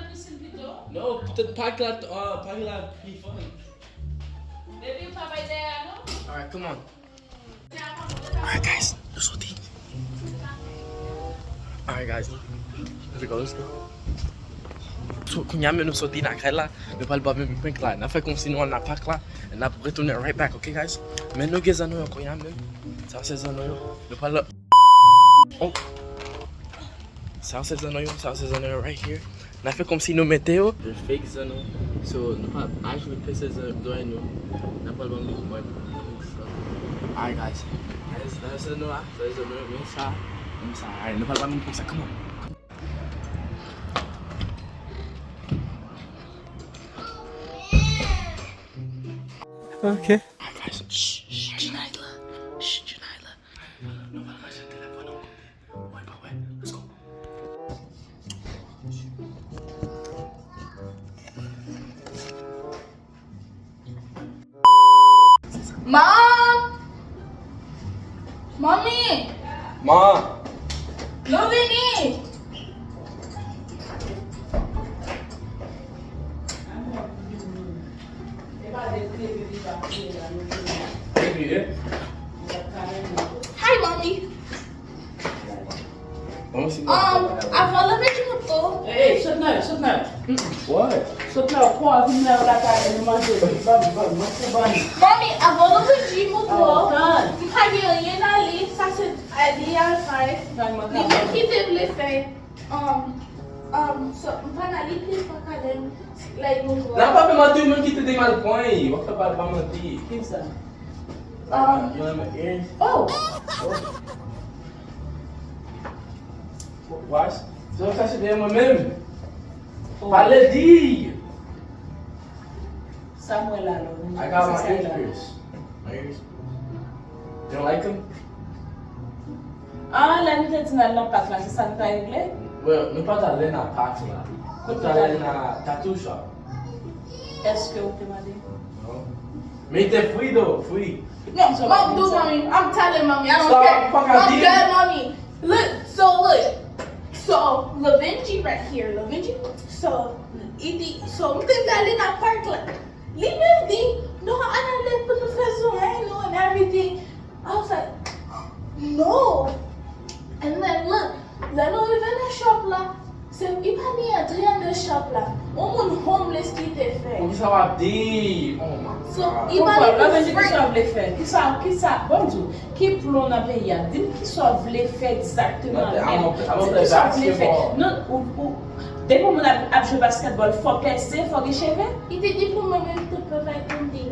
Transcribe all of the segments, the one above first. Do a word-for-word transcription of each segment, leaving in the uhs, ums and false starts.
nan pisin pito. No, poutèt pak la, uh, pak la pi fun. Baby, ou pa bay dèyè a, non? Alright, come on. Alright, guys, nou soti. Alright, guys, let's go, let's go. So, kounye a menm nou soti nan kay la, nou pral ba menm prank la. N ap fè kòmsi nou al nan pak la, n ap retounen right back, ok, guys? Men nou gen zanno yo kounye a menm. Sa se zanno yo. Nou pral Oh. Sa se zanno yo, sa se zanno yo right here. N a fè kòmsi nou mete yo. The fake zanno. So, nou pa ajoute se zanno nou. N a pral ban nou mwen. Alright, guys. Guys, sa se zanno a, sa se zanno yo, men sa, men sa. Alright, nou pral ban nou pou sa. Come on. Ok. Alright, guys. Shh, shh, Junayla. Shh, Junayla. Nou pral manje telefòn ankò. Mwen pa wè. Let's go. Mom! Mommy! Ma! Nou vini! Hi, Mommy. Um, avan leve di mouton. Ey, ey, sot nan yo, sot nan yo. What? Sot nan yo, pran vin nan yo lakay nou manje. Ban, ban, ban, ban. Mommy, avan leve di mouton. Oh, tann. M pa gen anyen nan li, sa se Adi al fè. Li menm ki te vle fè. Um, um, so, m pa nan li plis pa kalem. Like, nou Nan pa fè manti, ou menm ki te te mal pran, w ap fè pa, pa manti. Ki sa? Um, you know my ears? Oh! Watch. So, sa se dèyè mwen menm. Oh. Pale di! Sa mwen la, lò. I got my ears pierced. My ears pierced. You don't like them? Ah, lè nou te di n al nan pak la, se sa nou ta regle? Well, nou pa t ale nan pak la. Nou t ale nan tattoo shop. Èske ou te mande? Non. Men li te free though, free. Non, so, Mom, do, Mommy. I'm telling Mommy. I don't care. Stop, pa ka di. I'm good, Mommy. Look, so look. So, Lavinji right here. Lavinji. So, li di, so, m te vle ale nan pak la. Li menm di, "No, ann ale pou nou fè zòrèy nou and everything." I was like, "No." And then look, lè nou rive nan shop la, se li pa ni antre anndan shop la. Yon moun homeless ki te fè. Poukisa w ap di? Oh my God. So, li pa ni free. Kisa w vle fè? Kisa, kisa, bon, m di w, ki plan nan peyi a? Di m kisa w vle fè egzakteman menm. Di m kisa w vle fè. Non, ou, ou, Depi moun ap, ap jwe baskètbòl, fò pèse, fò gen cheve. Li te di pou mwen menm tout travay pou m te.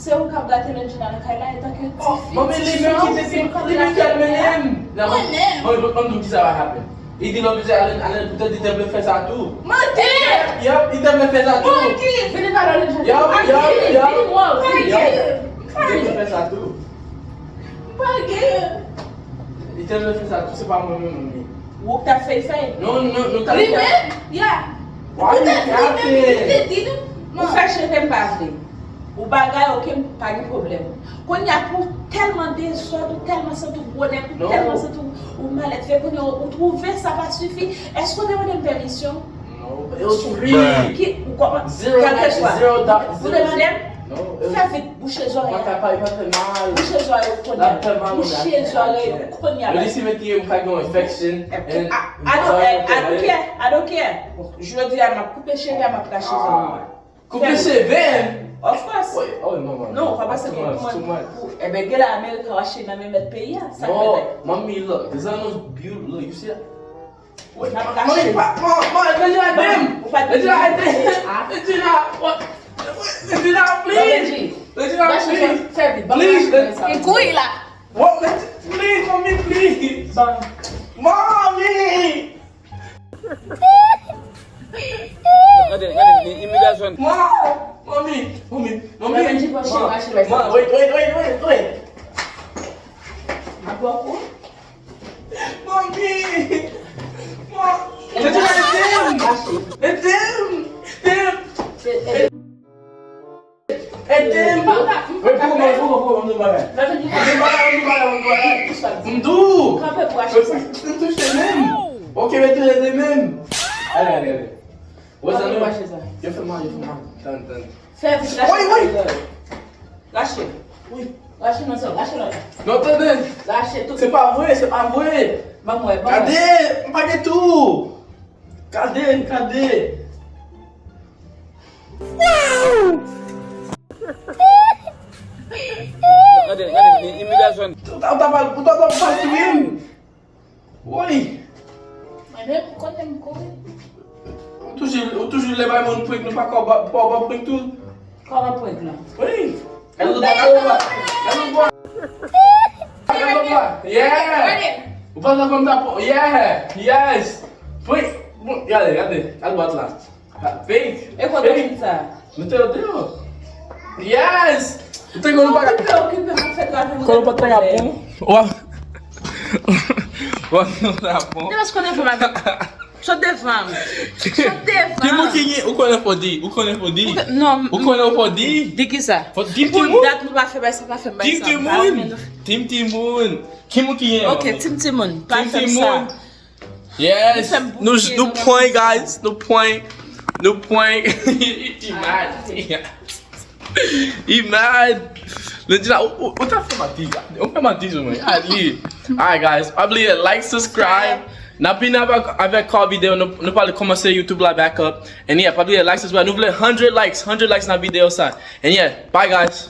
Se ou k ap gate Londjina nan kay la, etanke ti fi, ti sòf, se ou k ap gate. Li menm ki al mennen m. Mwen menm. Bon, bon, bon, kisa va happen? Li di lòt mesye Allen, Allen, poutèt li te vle fè sa tou. Manti! Yep, li te vle fè sa tou. Manti! Vini pale Londjina. Yep, yep, yep. Vini mwen, vini. Yep. Li te vle fè sa tou. M pa gen. Li te vle fè sa tou, se pa mwen menm, non. Ou k t ap fè l fè? Non, non, nou t ap fè. Li menm? Yeah. Poutèt li menm, li te di nou. Ou fè cheve m pa vle. Ou bagay, ok, m pa gen pwoblèm. Kounye a pou tèlman dezòd, ou tèlman santi w gwo nèg, ou tèlman santi w, ou malèt fè kounye a, ou twouve sa pa sifi. Èske w te mande m pèmisyon? Non, it was free. Ki, ou kòman, zero, kèlkeswa. Zero, zero. Ou te mande m? Non, it was. Fè vit. Bouche zòrèy a. Mwen ka pale, pa fè mal. Bouche zòrèy ou kounye a. L ap fè mal, ou la. Bouche zòrèy ou kounye a. Yo di simetriye m ka gen yon infection. I don't care, I don't care. Jodi a, m ap koupe cheve a, m ap rache zòrèy ou. Koupe cheve m? Of course. Wait, oh, no, man. Non, pa panse ke Too much, pou too mwen, much. Pou, ebyen, gen la Amerika w achte nan men mèt peyi a. Sa k No, mete? Mommy, look, this is not beautiful. Look, you see that? Wait, N ap Mommy, kache. pa, Mom, Mom, Regina, damn. Ou pa Regina, Ah. Regina, what? Regina, please. Reggie, Regina, Gashi, please. fè vit, ban Please, mwen kache sa. Li kouri la. What? Please, Mommy, please. Ban. Mommy! Gade, gade, imilyasyon. Mom! Mommy! Mommy! Mommy! Mwen di bon, Mom! chèche, Mom, wait, wait, wait, wait, wait! Mwen pran kou. Mommy! Mom! Ede m! Ede m! Ede m! Ede m! Ede m! Wait, pou mwen, pou mwen, pou mwen, pou mwen. Pou mwen, pou mwen, pou mwen, pou mwen. M dou! Kanpe pou achte sa. M touche menm! Ok, mete ede menm! Ale, ale, ale. Wè sa Kanpe nou? Pou achte sa. Yo fè mal, yo fè mal. Tann, tann. Fè vit Woy, woy! Gashi. Woy! Gashi nan sa, gashi la. Non, tande! Gashi tout. Se pa vre, se pa vre! Ban mwen, ban mwen. Gade! M pa gen tou! Gade, gade! Gade, gade, imilyasyon. Ou ta, ou ta pa, ou ta, ou ta pa touye m! Woy! Mwen menm, ou konnen m kouri. Ou toujou, ou toujou lè bay moun prank, nou pa ka ba, pa ba prank tou. Kòman prank lan? Wi! Gade lòt bò, gade lòt bò. Gade lòt bò. Yeah! Ou pa sa konn ta po. Yeah! Yes! Prank. Bon, gade, gade. Gade bòt la. Fake. E kote ou vin sa? Mete yo deyò. Yes! Ou te konn ou pa ka. Okipe, okipe, mwen fè travay mwen. Konn ou pa ta ka bon. Wa. Wa, nou ta bon. Devan, konnen fè m avè. Sot devan m. Sot devan m. Ki moun ki gen, ou konnen fò di, ou konnen fò di. Non. Ou konnen ou fò di. Di ki sa? Fò di Pou timoun. Dat nou pa fè bay sa, pa fè bay Di sa. timoun. Tim timoun. Ki moun ki gen? Ok, tim timoun. Pa Tim fè m sa. timoun. Yes. Nou fè m Nou, bouke, nou nou prank, fè m guys. Nou prank. Nou prank. Imad. Imad. Lè di la, ou, ou, ou ta fè mati, ou fè mati sou mwen. Ali. Alright, guys. Pa bliye, like, subscribe. N ap vin avèk, avèk kò videyo, nou, nou pral kòmanse YouTube la back up. And yeah, pa bliye, like, subscribe. Nou vle hundred likes, hundred likes nan videyo sa. And yeah, bye, guys.